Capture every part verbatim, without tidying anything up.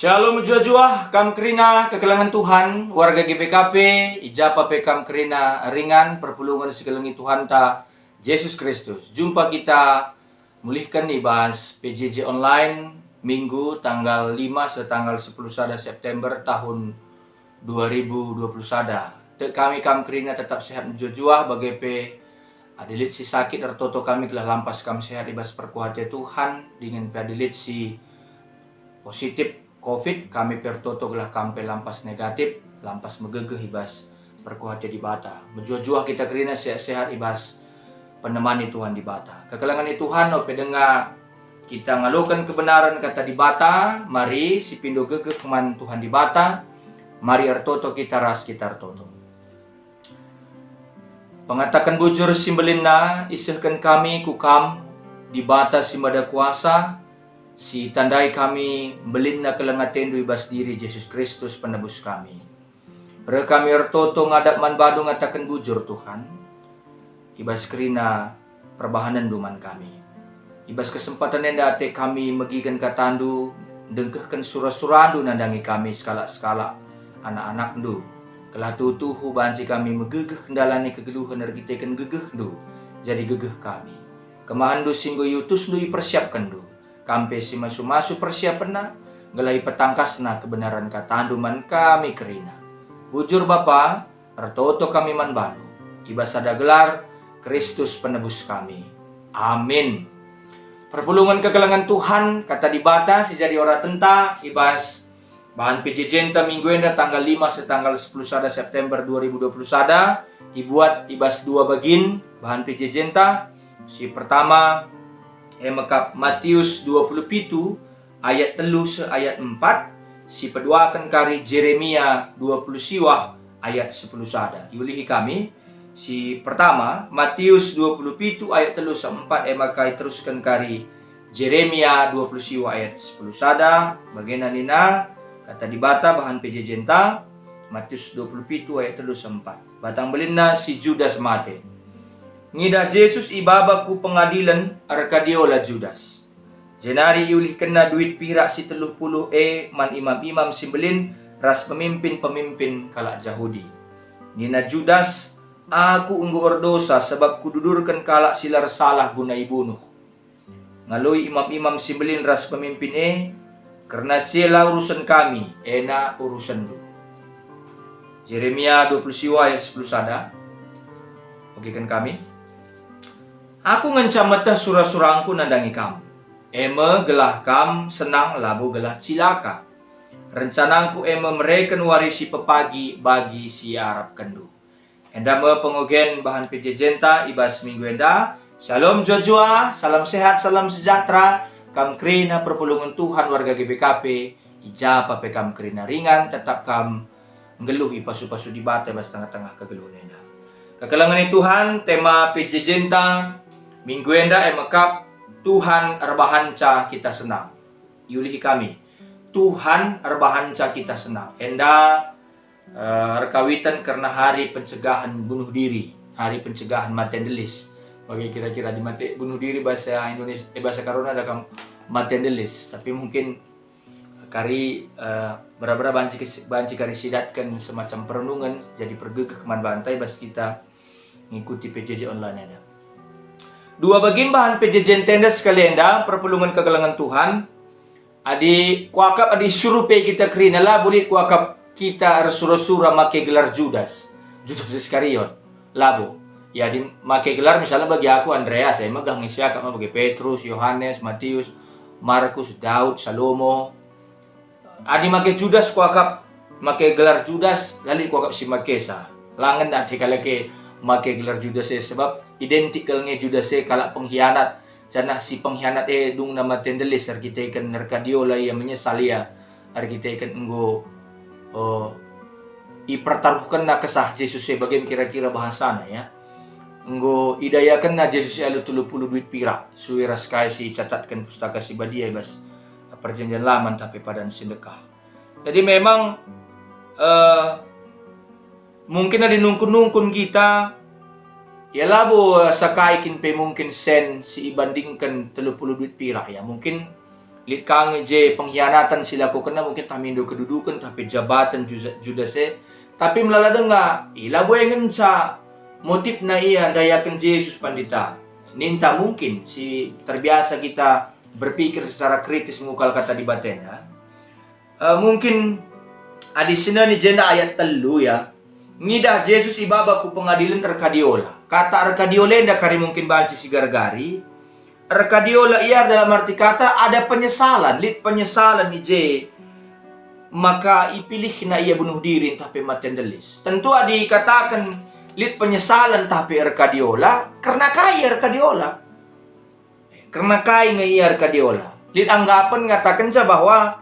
Shalom, mejuah-juah kam kerina kekelengen Tuhan, warga G B K P, i ja pe kam kerina ringan perpulungen si kelengi Tuhanta, Jesus Kristus. Jumpa kita mulihken i bas P J J online, Minggu tanggal lima seh tanggal sepuluh sada September tahun dua ribu dua puluh sada. Tek kami kam kerina tetap sehat mejuah-juah, bage pe adi lit si sakit ertoto kami gelah lampas kam sehat i bas perkuah ate Tuhan, dingen pe adi lit si positif covid, kami pe ertoto gelah kam pe lampas negatif, lampas megegeh i bas perkuah ate Dibata. Mejuah-juah kita kerina sehat-sehat i bas penemani Tuhan Dibata. Kekelengen Tuhan, ope denga kita ngaloken kebenaren Kata Dibata, mari sipindo gegeh man Tuhan Dibata, mari ertoto kita ras kita ertoto. Pengataken bujur si mbelinna isehken kami ku Kam, Dibata si Mada Kuasa, si tandai kami mbelinna keleng ateNdu i bas diri Jesus Kristus Penebus kami. Reh kami ertoto ngadap man bandu ngataken bujur, Tuhan, i bas kerina perbahanenNdu man kami. I bas kesempatan enda ate kami megiken kataNdu, ndengkehken sura-suraNdu nandangi kami sekalak-sekalak anak-anakNdu, gelah tuhu-tuhu banci kami megegeh ndalani kegeluhen erkiteken gegehNdu, jadi gegeh kami. KemahenNdu si enggo iutusNdu ipersiapkenNdu, Kam pe si masu-masu persiapenna, gelah ipetangkasna kebenaren kataNdu man kami kerina. Bujur Bapa, ertoto kami man bandu, i bas sada gelar, Kristus Penebus kami. Amin. Perpulungen kekelengen Tuhan, Kata Dibata si jadi oratenta i bas bahan P J J-nta minggu enda tanggal lima seh tanggal sepuluh sada September dua ribu dua puluh sada, ibuat i bas dua bagin bahan P J J-nta. Si pertama, e mekap Matius dua puluh pitu ayat telu seh ayat empat, si peduaken kari Jeremia dua puluh siwah ayat sepuluh sada. Iulihi kami, si pertama, Matius dua puluh pitu ayat telu seh empat, e maka iterusken kari Jeremia dua puluh siwah ayat sepuluh sada, bagena nina Kata Dibata bahan P J J-nta, Matius dua puluh pitu ayat telu seh empat. Batang belinna si Judas mate. Ngidah Jesus ibaba ku pengadilen, erkadiola Judas. Jenari iulihkenna duit pirak si telu puluh e man imam-imam si mbelin ras pemimpin-pemimpin kalak Jahudi. Nina Judas, "Aku enggo erdosa sabap kududurken kalak si la ersalah guna ibunuh." Ngaloi imam-imam si mbelin ras pemimpin e, "Kerna si e la urusen kami, ena urusenndu." Jeremia dua puluh siwah ayat sepuluh sada. Oke kan kami? "Aku ngenca meteh sura-surangku nandangi kam, e me gelah kam senang labo gelah cilaka. Rencanangku e me mereken wari si pepagi bagi si iarapkenndu." Enda me pengogen bahan P J J-nta i bas minggu enda. Shalom jua-jua, salam sehat, salam sejahtera. Kam kerina perpulungen Tuhan warga G B K P, i ja pe kam kerina ringan, tetap kam nggeluh i pasu-pasu Dibata i bas tengah-tengah kegeluhen enda. Kekelengen Tuhan, tema P J J-nta minggu enda e mekap, Tuhan erbahanca kita senang. Iulihi kami, Tuhan erbahanca kita senang. Enda, eh, erkawitan kerna hari pencegahan bunuh diri, hari pencegahan mate ndelis. Bage kira-kira di mate bunuh diri bahasa Indonesia, eh, bahasa Karona ada kam mate ndelis. Tapi mungkin kari, eh, bera-bera banci kes-, banci kari sidatken semacam perenungen, jadi pergegeh man banta i bas kita ngikuti P J J online enda. Dua bagin bahan P J J-nta enda sekali enda, perpulungen kekelengen Tuhan. Adi kuakap, adi suruh pe kita kerina, labo lit kuakap kita ersura-sura make gelar Judas, Judas Iskariot. Labo. Ya, adi make gelar misalnya bagi aku Andreas, e megah nge siakap me bagi Petrus, Yohanes, Matius, Markus, Daud, Salomo. Adi make Judas kuakap, make gelar Judas, la lit kuakap si makesa. La ngena ate kalak e make gelar Judas e, sebab identik kal nge Judas e kalak pengkhianat, janah si pengkhianat e dungna mate ndelis erkiteken erkadiola ia, menyesal ia erkiteken enggo, eh, ipertaruhkenna kesah Jesus e, bage me kira-kira bahasana, ya. Enggo idayakenna Jesus e alu telu puluh duit pirak, sue ras kai si icatatken Pustaka Si Badia i bas Perjanjian Lama ntah pe Padan Si Ndekah. Jadi memang, eh, mungkin adi nungkun-nungkun kita, ya labo sakai kin pe mungkin sen si ibandingken telu puluh duit pirak, ya. Mungkin Lit ka nge je penghianatan si lakokenna, mungkin tah mindo keduduken, tah pe jabaten Juza-, Judas e. Tapi melala denga, i labo e ngenca motifna ia ndayaken Jesus pandita. Ninta mungkin si terbiasa kita berpikir secara kritis mengukal kata Dibata enda. Eh, mungkin adi sineni jenda ayat telu ya, ngidah Jesus ibaba ku pengadilen erkadiola. Kata erkadiola enda kari mungkin banci sigar-gari. Erkadiola ia dalam arti kata ada penyesalan, lit penyesalan i je, maka ipilihna ia bunuh diri ntah pe mate ndelis. Tentu adi ikataken lit penyesalan ntah pe erkadiola, kerna kai erkadiola? Kerna kai nge ia erkadiola? Lit anggapen ngatakenca bahwa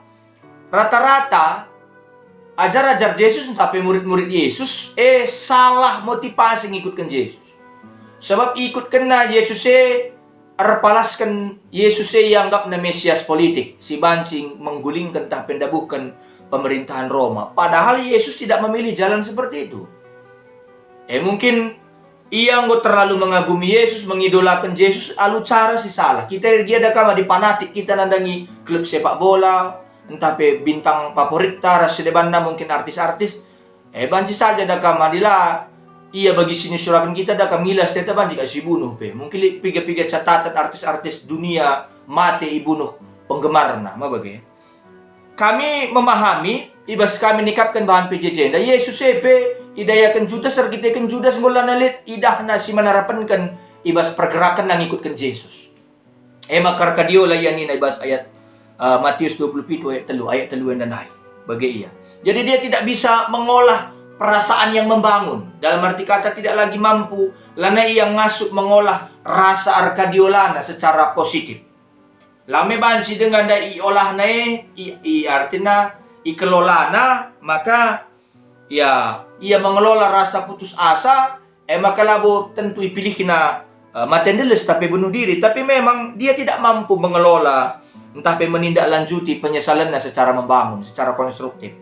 rata-rata ajar-ajar Jesus ntah pe murid-murid Jesus e salah motivasi ngikutken Jesus. Sabap ikutkenna Jesus e erpalasken, Jesus e ianggapna Mesias politik si banci menggulingken ntah pe ndabuhken pemerintahan Roma. Padahal Jesus tidak memilih jalan seperti itu. E mungkin ia enggo terlalu mengagumi Jesus, mengidolaken Jesus alu cara si salah. Kita ergia da kam adi panatik kita nandangi klub sepak bola, ntah pe bintang favorit ta ras si debanna mungkin artis-artis. E banci saja da kam adi la ia bagi si nisuraken kita da kam ngilas teta banci ka sibunuh pe. Mungkin lit piga-piga catatan artis-artis dunia mate ibunuh penggemarna, ma bage. Kami memahami, i bas kami nikapken bahan P J J enda, Jesus e pe idayaken Judas erkiteken Judas enggo lanai lit idahna si manarapenken i bas pergerakenna ngikutken Jesus. E maka erkadiola ia nina i bas ayat, eh, Matius dua puluh pitu ayat telu, ayat telu enda ndai. Bage ia. Jadi dia tidak bisa mengolah perasaan yang membangun. Dalam arti kata tidak lagi mampu, lanai ia ngasup mengolah rasa erkadiolana secara positif. Lame banci denga ndai iolahna e, i, i artina ikelolana, maka ia, ia mengelola rasa putus asa, e maka labo tentu ipilihna, eh, mate ndeles tapi bunuh diri. Tapi memang dia tidak mampu mengelola ntah pe menindaklanjuti penyesalenna secara membangun, secara konstruktif.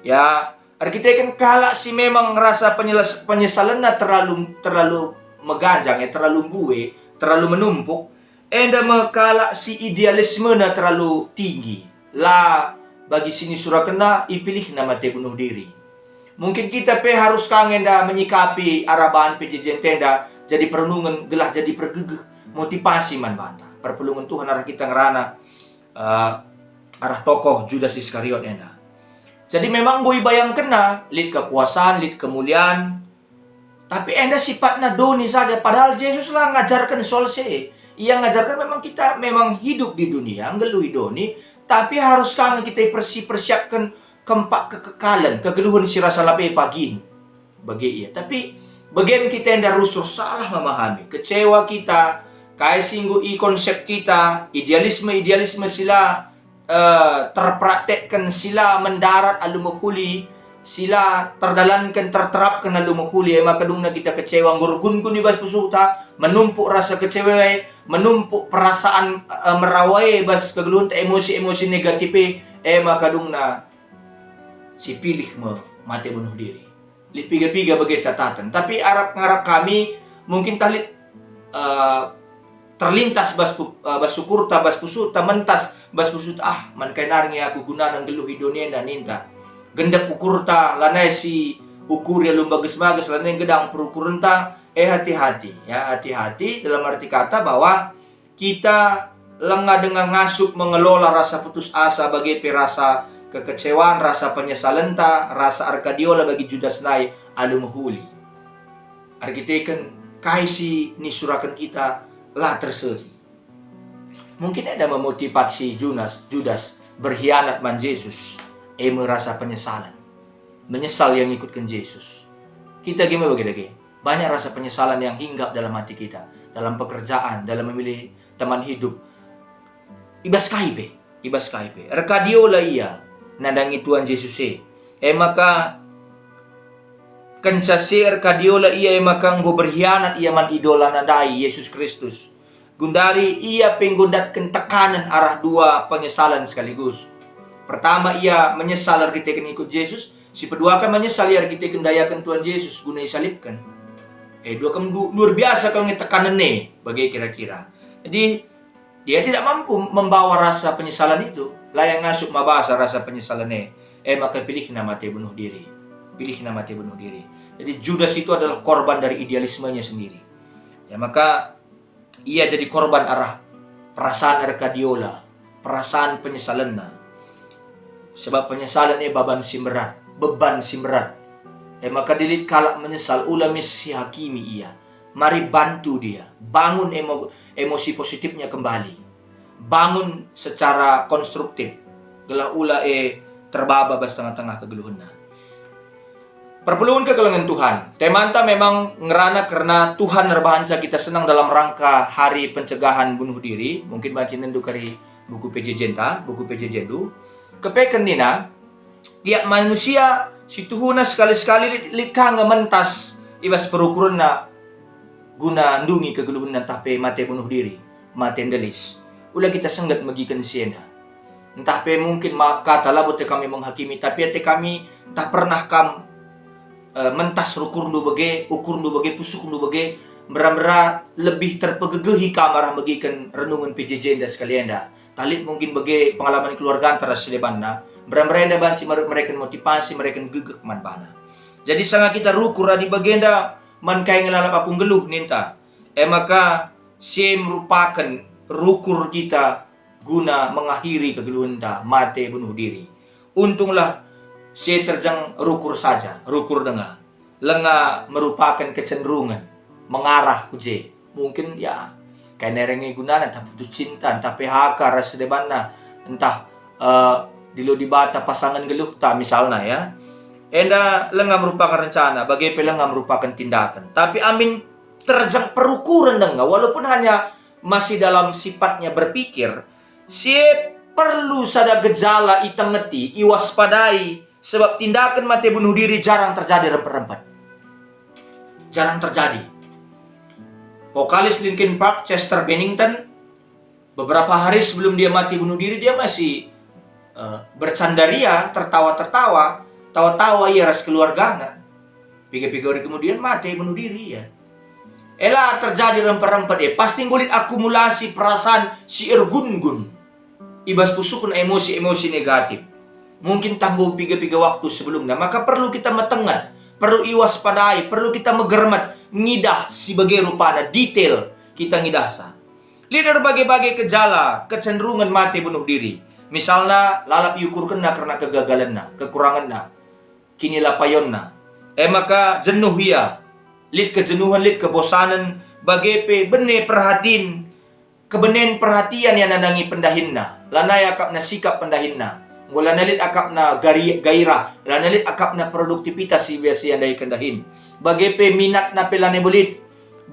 Ya, erkiteken kalak si memang rasa penyeles-, penyesalenna terlalu, terlalu meganjang, ya, terlalu mbue, terlalu menumpuk, enda me kalak si idealismena terlalu tinggi, la bagi si nisurakenna ipilihna mate bunuh diri. Mungkin kita pe harus ka nge enda menyikapi arah bahan P J J enda jadi perenungen gelah jadi pergegeh, motivasi man banta. Perpulungen Tuhan arah kita ngerana, eh, arah tokoh Judas Iskariot enda. Jadi memang enggo ibayangkenna lit kekuasaan, lit kemulian, tapi enda sifatna doni saja, padahal Jesus la ngajarken soal si e. Ia ngajarken memang kita memang hidup di dunia, nggeluhi doni, tapi harus ka nge kita persi-, persiapken kempak kekekalen, kegeluhen si rasa labo pagin. Bage ia. Tapi bage me kita enda rusur salah memahami, kecewa kita, kai si enggo ikonsep kita, idealisme-idealisme si la eh, terpraktekken, si la mendarat alu mehuli, si la terdalanken, terterapken alu mehuli, e maka dungna kita kecewa, enggo ergun-gun i bas pusuhta, menumpuk rasa kecewa e, menumpuk perasaan, eh, merawa e bas kegeluhenta, emosi-emosi negatif e, e maka dungna sipilih me mate bunuh diri. Lit piga-piga bage catatan. Tapi arap ngarap kami mungkin tah lit, eh, terlintas bas pu-, eh, bas ukurta, bas pusuhta, mentas bas pusuhta, "Ah, man kai nari nge aku gunana nggeluh i doni enda," ninta. Gendek ukurta, lanai si ukuri alu mbages-mbages, lanai gedang perukurenta, eh, hati-hati, ya, hati-hati dalam arti kata bahwa kita langa denga ngasup mengelola rasa putus asa, bage pe rasa kekecewan, rasa penyesalenta, rasa erkadiola bagi Judas nai alu mehuli. Erkiteken kai si nisuraken kita la terseri. Mungkin enda me motivasi Judas, Judas berkhianat man Jesus, e me rasa penyesalan. Menyesal ia ngikutken Jesus. Kita ge me bage dage. Banyak rasa penyesalan yang hinggap dalam hati kita, dalam pekerjaan, dalam memilih teman hidup. I bas kai pe, i bas kai pe. Erkadiola ia nandangi Tuhan Jesus e. E maka, kenca si erkadiola ia, e maka enggo berkhianat ia man idolana ndai, Jesus Kristus. Gundari ia pe enggo ndatken tekanen arah dua penyesalan sekaligus. Pertama, ia menyesal erkiteken ikut Jesus, si peduaken menyesal ia erkiteken ndayaken Tuhan Jesus guna isalibken. Eh, dua kem-, du-, luar biasa kal nge tekanen e, bage kira-kira. Jadi, Ia tidak mampu membawa rasa penyesalan itu, la ia ngasup mabasa rasa penyesalan e, e maka pilihna mate bunuh diri. Pilihna mate bunuh diri. Jadi Judas itu adalah korban dari idealismenya sendiri. Ya, maka ia jadi korban arah perasaan erkadiola, perasaan penyesalenna. Sebab penyesalan e baban si mberat, beban si mberat. E maka lit kalak menyesal, ula me sihakimi ia. Mari bantu dia, bangun emo-, emosi positifnya kembali. Bangun secara konstruktif, gelah ula e terbaba bas tengah-tengah kegeluhenna. Perpulungen kekelengen Tuhan. Temanta memang ngerana kerna Tuhan erbahanca kita senang dalam rangka Hari Pencegahan Bunuh Diri. Mungkin banci nendu kari buku P J J-nta, buku P J J-ndu. Kepeken nina, tiap manusia si tuhuna sekali-sekali lit, lit ka nge mentas i bas perukurenna guna ndungi kegeluhenna ntah pe mate bunuh diri, mate ndelis. Ula kita sengget megiken si enda. Ntah pe mungkin ma-, kata labo ate kami menghakimi, tapi ate kami ntah pernah kam, eh, mentas rukurndu bage, ukurndu bage, pusukndu bage, mbera-mbera lebih terpegegehi kam arah megiken renungen P J J enda sekali enda. Ntah lit mungkin bage pengalaman keluarganta ras si debanna, mbera-mbera enda banci mere-, mereken motivasi, mereken gegeh man bana. Jadi sanga kita rukur adi bagenda, man kai nge lalap aku nggeluh ninta. E maka si e merupaken rukur kita guna mengakhiri kegeluhenta, mate bunuh diri. Untunglah si e terjeng rukur saja, rukur denga. Lenga merupaken kecenderungen mengarah ku je. Mungkin, ya, kai nai nge gunana, ntah putus cinta, ntah P H K ras debanna, ntah, eh, dilo Dibata pasangen geluhta, misalna, ya. Enda lenga merupaken rencana, bage pe lenga merupaken tindaken. Tapi amin terjeng perukuren denga, walaupun hanya masih dalam sifatnya berpikir, si e perlu sada gejala itengeti, iwaspadai, sebab tindaken mate bunuh diri jarang terjadi rempet-rempet. Jarang terjadi. Vokalis Linkin Park, Chester Bennington, beberapa hari sebelum dia mati bunuh diri, dia masih, eh, bercandaria, tertawa-tertawa, tawa-tawa ia ras keluargana. Piga-piga hari kemudian mate bunuh diri ia. Ela terjadi rempet-rempet e, pasti nggo lit akumulasi perasaan si ergun-gun i bas pusukna, emosi-emosi negatif. Mungkin tah enggo piga-piga waktu sebelumna, maka perlu kita metenget, perlu iwaspadai, perlu kita megermet, ngidah si bage rupana, detail kita ngidahsa. Lit erbage-bage kejala, kecenderungen mate bunuh diri. Misalna, lalap iukurkenna kerna kegagalenna, kekurangenna, kinilapayonna. E maka jenuh ia, lit kejenuhen, lit kebosanen, bage pe bene perhatin, kebenen perhatian ia nandangi pendahinna, lanai akapna sikap pendahinna, enggo lanai lit akapna gari-, gairah, lanai lit akapna produktivitas si biasa iandahiken dahin. Bage pe minatna pe lanai belit,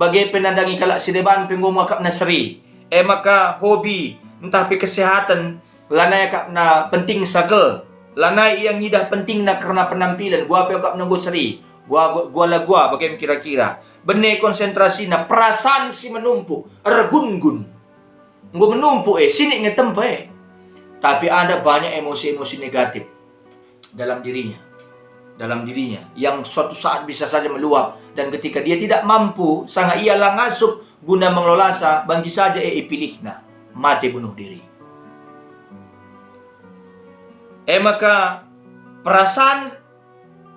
bage pe nandangi kalak si deban pe enggo akapna seri. E maka hobi, ntah pe kesehatan, lanai akapna penting sakel. Lanai ia ngidah pentingna kerna penampilen, gua pe akapna enggo seri, gua, gua, gua la gua, bage me kira-kira. Bene konsentrasina, perasaan si menumpuk, ergun-gun. Enggo menumpuk e, sinik nge tempa e. Tapi ada banyak emosi-emosi negatif dalam dirinya. Dalam dirinya, yang suatu saat bisa saja meluap, dan ketika dia tidak mampu, sanga ia la ngasup guna mengelolasa, banci saja e ipilihna mate bunuh diri. E maka, perasaan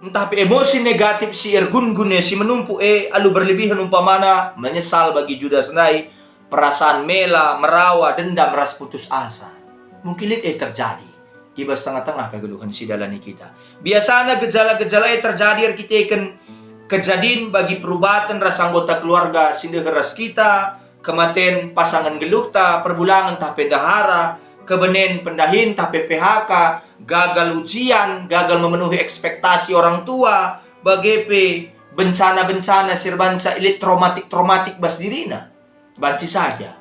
ntah pe emosi negatif si ergun-gun e, si menumpuk e, alu berlebihen, umpamana menyesal bagi Judas ndai, perasaan mela, merawa, dendam, ras putus asa. Mungkin lit e terjadi i bas tengah-tengah kegeluhen si dalani kita. Biasana gejala-gejala e terjadi erkiteken kejadin bagi perubaten ras anggota keluarga si ndeher ras kita, kematen pasangen geluhta, perbulangen tah pe ndehara, kebenen pendahin tah pe P H K, gagal ujian, gagal memenuhi ekspektasi orang tua, bage pe bencana-bencana si erbanca lit traumatik-traumatik bas dirina. Banci saja.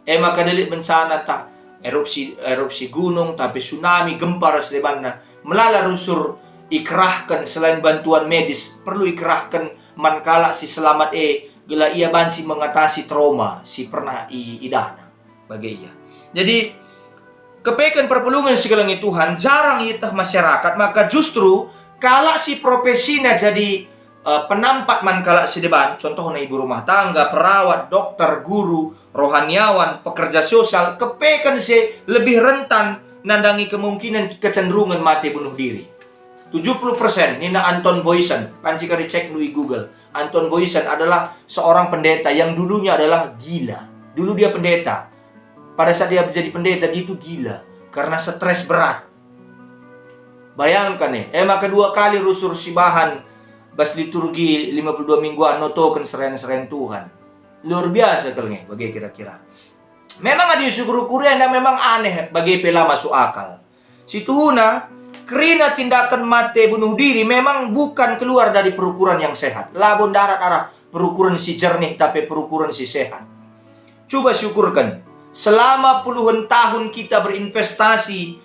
E maka lit bencana tah erupsi, erupsi gunung, tah pe tsunami, gempa ras debanna, melala rusur ikerahken selain bantuan medis, perlu ikerahken man kalak si selamat e, gelah ia banci mengatasi trauma si pernah i-, idahna bage ia. Jadi, kepeken perpulungen si kelengi Tuhan, jarang ieteh masyarakat, maka justru kalak si profesina jadi eh, penampat man kalak si deban, contohna ibu rumah tangga, perawat, dokter, guru, rohaniawan, pekerja sosial, kepeken si lebih rentan nandangi kemungkinan kecenderungen mate bunuh diri. Tujuh puluh persen, nina Anton Boysen, banci kari cekndu i Google. Anton Boysen adalah seorang pendeta yang dulunya adalah gila. Dulu dia pendeta. Pada saat dia jadi pendeta, dia itu gila karena stres berat. Bayangkan nih, e maka dua kali rusur sibahan bas liturgi lima puluh dua mingguan notoken serayan-serayan Tuhan. Luar biasa kal nge, bage kira-kira. Memang adi syukur-syukur enda memang aneh, bage pe la masuk akal. Situhuna, kerina tindakan mate bunuh diri memang bukan keluar dari perukuran yang sehat. Labo ndarat arah perukuran si jernih, tapi perukuran si sehat. Coba syukurken, selama puluhan tahun kita berinvestasi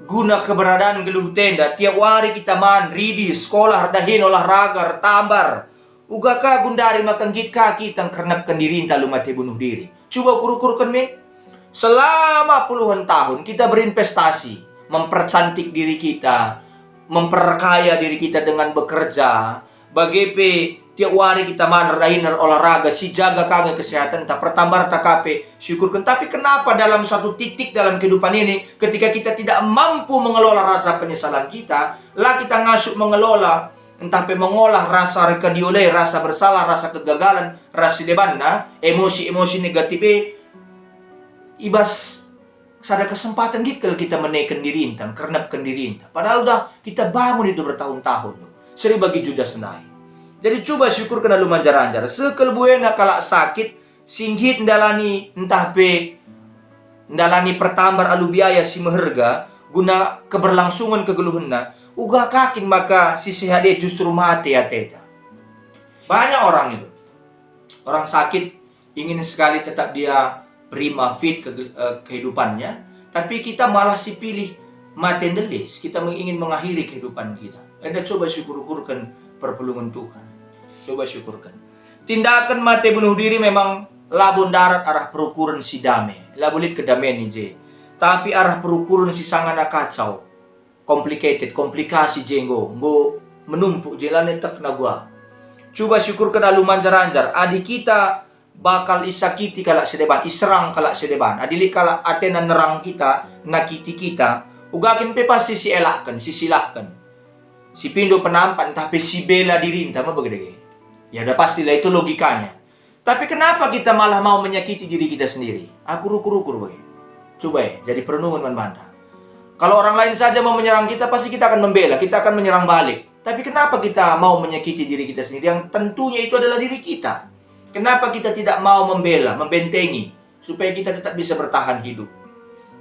guna keberadaan geluh tenda, tiap wari kita man, ridi, sekolah, erdahin, olahraga, ertambar. Uga ka gundari maka nggit ka kita ngkernepken dirinta alu mate bunuh diri. Coba ukur-ukurken min. Selama puluhan tahun kita berinvestasi, mempercantik diri kita, memperkaya diri kita dengan bekerja, bage pe tiap wari kita man, erdahin, erolahraga, sijaga ka nge kesehatenta, pertambarta ka pe syukurken. Tapi kenapa dalam satu titik dalam kehidupan ini, ketika kita tidak mampu mengelola rasa penyesalan kita, la kita ngasup mengelola, ntah pe mengolah rasa erkadiole, rasa bersalah, rasa kegagalan, ras si debanna, emosi-emosi negatif e, i bas sada kesempatan nggit kal kita meneken dirinta, ngkernepken dirinta. Padahal udah kita bangun itu bertahun-tahun, seri bagi Judas ndai. Jadi coba syukurken alu manjar-anjar. Sekel buena kalak sakit si nggit ndalani ntah pe ndalani pertambar alu biaya si meherga guna keberlangsungen kegeluhenna, uga ka kin maka si sehat e justru mate ateta. Banyak orang itu. Orang sakit ingin sekali tetap dia prima, fit ke, eh, kehidupannya, tapi kita malah si pilih mate ndelis, kita meng-, ingin mengakhiri kehidupan kita. Enda coba syukur-ukurken perpulungen Tuhan. Coba syukurken. Tindakan mate bunuh diri memang labo ndarat arah perukuren si dame, labo lit kedamen i je, tapi arah perukuren si sangana kacau, complicated, komplikasi je enggo, enggo menumpuk je la netekna gua. Cuba syukurken alu manjar-anjar, adi kita bakal isakiti kalak si deban, iserang kalak si deban, adi lit kalak atena nerang kita, nakiti kita, uga kin pe pasti sielakken, sisilahken, sipindo penampat ntah pe sibela dirinta me bage dage. Ya, udah pastilah itu logikanya. Tapi kenapa kita malah mau menyakiti diri kita sendiri? Aku rukur-rukur bage. Coba ya, jadi perenungan man banta. Kalau orang lain saja mau menyerang kita, pasti kita akan membela, kita akan menyerang balik. Tapi kenapa kita mau menyakiti diri kita sendiri yang tentunya itu adalah diri kita? Kenapa kita tidak mau membela, membentengi, supaya kita tetap bisa bertahan hidup?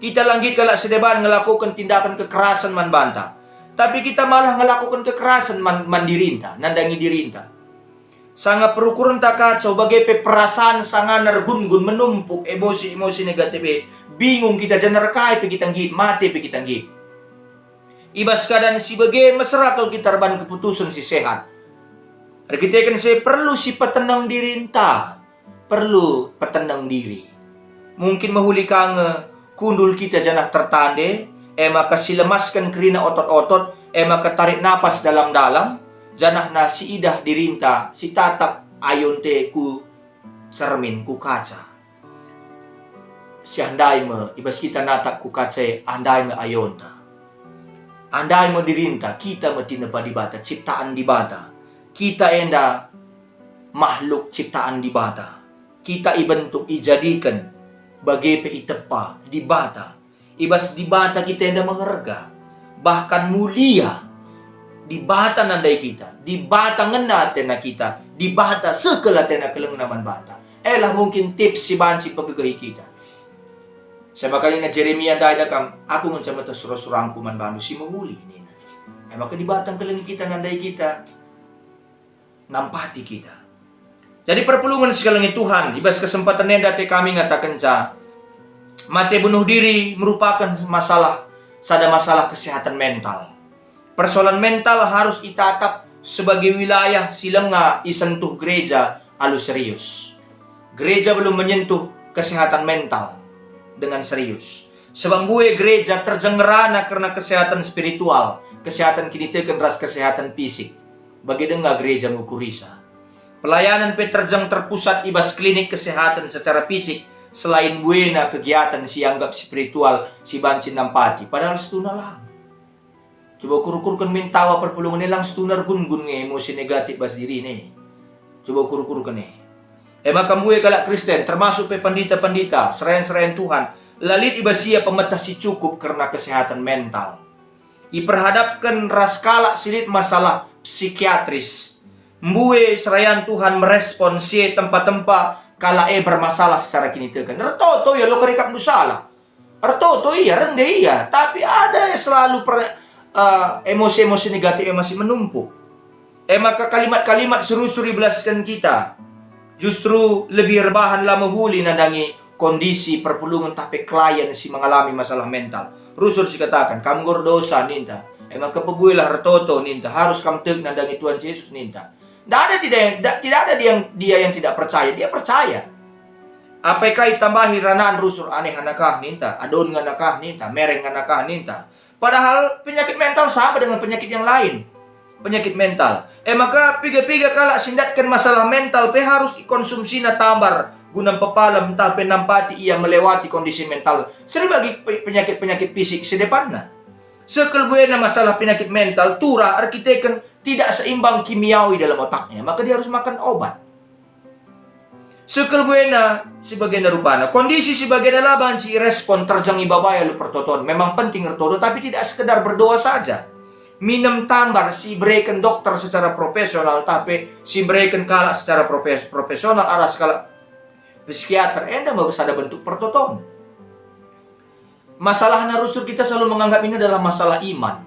Kita la nggit kalak si deban ngelakuken tindakan kekerasan man banta, tapi kita malah ngelakuken kekerasan man, man dirinta, nandangi dirinta. Sanga perukurenta kacau, bage pe perasaan sangana ergun-gun, menumpuk emosi-emosi negatif e, bingung kita, janah kai pe kita nggit, mate pe kita nggit. I bas keadaan si bage, mesera kal kita erban keputusen si sehat. Erkiteken si e perlu sipeteneng dirinta, perlu peteneng diri. Mungkin mehuli ka nge kundul kita janah tertande, e maka silemasken kerina otot-otot, e maka tarik napas dalam-dalam, janahna siidah dirinta, sitatap ayonta ku cermin, ku kaca. Siah ndai me, i bas kita natap ku kaca e, ah ndai me ayonta. Ah ndai me dirinta, kita me tinepa Dibata, ciptaan Dibata. Kita enda makhluk ciptaan Dibata. Kita ibentuk, ijadiken, bage pe itepa Dibata. I bas Dibata kita enda meherga, bahkan mulia. Dibata nandai kita, Dibata ngena atena kita, Dibata sekel atena kelengna man banta. Elah mungkin tips si banci pegegehi kita. Sabap nina Jeremia ndai da kam, "Aku ngenca meteh sura-surangku man bandu si mehuli," nina. E maka Dibata ngkelengi kita, nandai kita, nampati kita. Jadi perpulungen si kelengi Tuhan, i bas kesempatan enda ate kami ngatakenca, mate bunuh diri merupaken masalah, sada masalah kesehatan mental. Persoalan mental harus itatap sebagai wilayah si langa isentuh gereja alu serius. Gereja belum menyentuh kesehatan mental dengan serius. Sebab mbue gereja terjeng ngerana kerna kesehatan spiritual, kesehatan kiniteken ras kesehatan fisik. Bage denga gereja ngukurisa. Pelayanen pe terjeng terpusat i bas klinik kesehatan secara fisik, selain buena kegiatan si ianggap spiritual si banci nampati, padahal situhuna lang. Coba ukur-ukurken min tawa perpulungen e, lang situhuna ergun-gun nge emosi negatif bas dirina e. Coba ukur-ukurken e. E maka mbue kalak Kristen, termasuk pe pendita-pendita, serayan-serayan Tuhan, la lit i bas ia pemeteh si cukup kerna kesehatan mental. Iperhadapken ras kalak si lit masalah psikiatris. Mbue serayan Tuhan merespon si e tempa-tempa kalak e bermasalah secara kiniteken. Ertoto ia, lo kerikapndu salah. Ertoto ia, rende ia, tapi ada selalu per-, eh, emosi-emosi negatif e masih menumpuk. E maka kalimat-kalimat si rusur ibelasken kita justru lebih erbahan la mehuli nandangi kondisi perpulungen tah pe klien si mengalami masalah mental. Rusur sikataken, "Kam enggo erdosa," ninta. E maka pebuelah ertoto ninta, "Harus kam tek nandangi Tuhan Jesus," ninta. Tidak ada tidak yang, tidak, tidak ada dia yang, dia yang tidak percaya, dia percaya. Apai kai tambahi ranan rusur, "Aneh ngana kah," ninta, "Adon ngana kah," ninta, "Mereng ngana kah," ninta. Padahal penyakit mental sama dengan penyakit yang lain. Penyakit mental. E maka piga-piga kalak si ndatken masalah mental pe harus ikonsumsina tambar guna mpepalem ntah pe nampati ia melewati kondisi mental. Seri bagi pe-, penyakit-penyakit fisik si depanna. Sekel buena masalah penyakit mental turah erkiteken tidak seimbang kimiawi dalam otaknya, maka dia harus makan obat. Sekel buena si bagenda rupana. Kondisi si bagenda la banci irespon terjeng ibabai alu pertoton. Memang penting ertoto, tapi tidak sekedar berdoa saja. Minem tambar si ibereken dokter secara profesional, tapi si ibereken kalak secara profes-, profesional arah sekalak psikiater, enda me sada bentuk pertoton. Masalahna rusur kita selalu menganggap ini adalah masalah iman.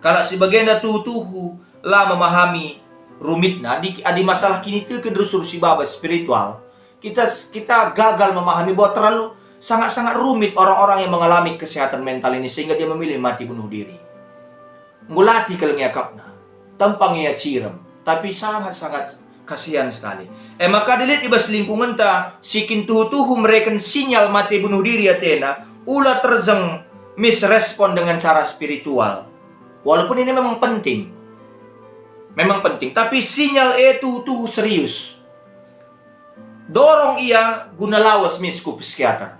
Kalak si bagenda tuhu-tuhu la memahami rumitna. Adi, adi masalah kiniteken rusur si baba spiritual, kita, kita gagal memahami bahwa terlalu sangat-sangat rumit orang-orang yang mengalami kesehatan mental ini sehingga dia memilih mati bunuh diri. Enggo latih kal nge akapna, tempang ia cirem, tapi sangat-sangat kasihan sekali. E maka adi lit i bas lingkungenta si kin tuhu-tuhu mereken sinyal mate bunuh diri atena, ula terjeng misrespon dengan cara spiritual. Walaupun ini memang penting. Memang penting, tapi sinyal e tuhu-tuhu serius. Dorong ia guna lawes mis ku psikiater.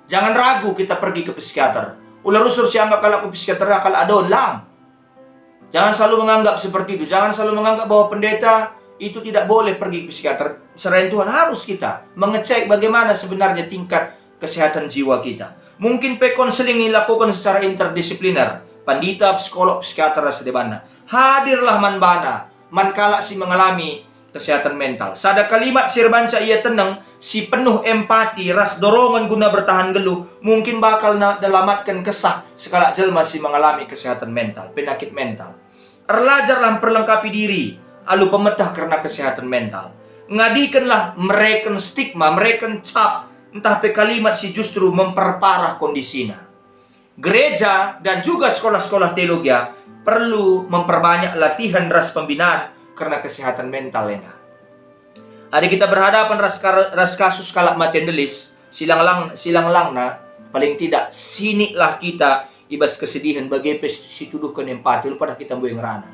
Jangan ragu kita pergi ke psikiater. Ula rusur si anggap kalak ku psikiater kalak adon, lang. Jangan selalu menganggap seperti itu. Jangan selalu menganggap bahwa pendeta itu tidak boleh pergi ke psikiater. Serayan Tuhan harus kita mengecek bagaimana sebenarnya tingkat kesehatan jiwa kita. Mungkin pe konseling ilakukan secara interdisipliner, pandita, psikolog, psikiater, ras debanna. Hadirlah man bana, man kalak si mengalami kesehatan mental. Sada kalimat si erbanca ia teneng, si penuh empati ras dorongen guna bertahan nggeluh, mungkin bakal na-, nelamatken kesah sekalak jelma si mengalami kesehatan mental, penyakit mental. Erlajarlah mperlengkapi diri alu pemeteh kerna kesehatan mental. Ngadikenlah mereken stigma, mereken cap, ntah pe kalimat si justru memperparah kondisina. Gereja dan juga sekolah-sekolah teologia perlu memperbanyak latihan ras pembinaan kerna kesehatan mental enda. Adi kita berhadapan ras kar-, ras kasus kalak mate ndelis, silang-lang-, silang-langna, paling tidak siniklah kita i bas kesedihen bage pe situduhken empati, ulu padah kita mbue ngerana.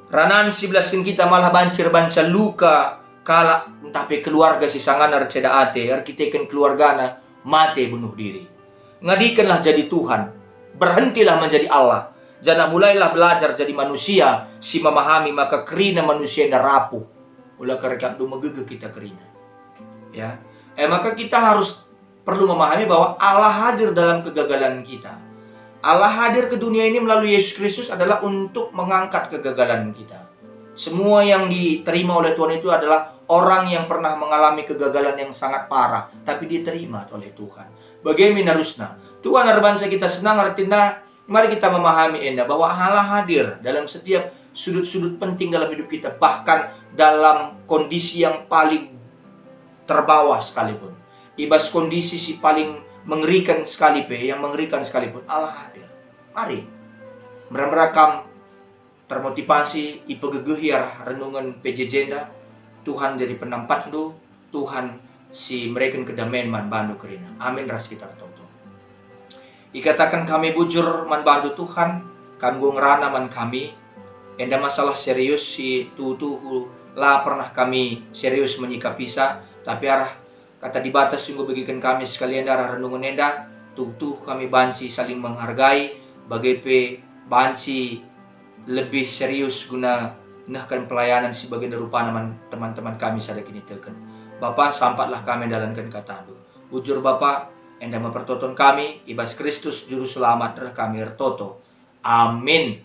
Ranan si belasken kita malah banci erbanca luka kalak ntah pe keluarga si sangana erceda ate, erkiteken keluargana mate bunuh diri. Ngadikenlah jadi Tuhan, berhentilah menjadi Allah, janah mulailah belajar jadi manusia si memahami maka kerina manusia enda rapuh. Ula kerikapndu megegeh kita kerina. Ya. Eh, maka kita harus perlu memahami bahwa Allah hadir dalam kegagalan kita. Allah hadir ke dunia ini melalui Yesus Kristus adalah untuk mengangkat kegagalan kita. Semua yang diterima oleh Tuhan itu adalah orang yang pernah mengalami kegagalan yang sangat parah, tapi diterima oleh Tuhan. Bage min arusna. Tuhan erbanca kita senang, artina mari kita memahami enda bahwa Allah hadir dalam setiap sudut-sudut penting dalam hidup kita, bahkan dalam kondisi yang paling terbawah sekalipun. I bas kondisi si paling mengerikan sekali pe, yang mengerikan sekalipun, Allah hadir. Mari, mera-mera kam termotivasi, ipegegehi arah renungen P J J enda. Tuhan jadi penampatndu, Tuhan si mereken kedamen man bandu kerina. Amin ras kita ertoto. Ikataken kami bujur man bandu Tuhan, kam enggo ngerana man kami, Enda masalah serius si tuhu-tuhu la pernah kami serius menyikapisa, tapi arah Kata Dibata si enggo ibegiken kami sekali enda arah renungen enda, tuhu-tuhu kami banci saling menghargai, bage pe banci lebih serius guna nehken pelayanan si bagenda rupana man teman-teman kami sada kiniteken. Bapa, sampatlah kami ndalanken kataNdu. Bujur Bapa, enda me pertoton kami, i bas Kristus Juru Selamat reh kami ertoto. Amin.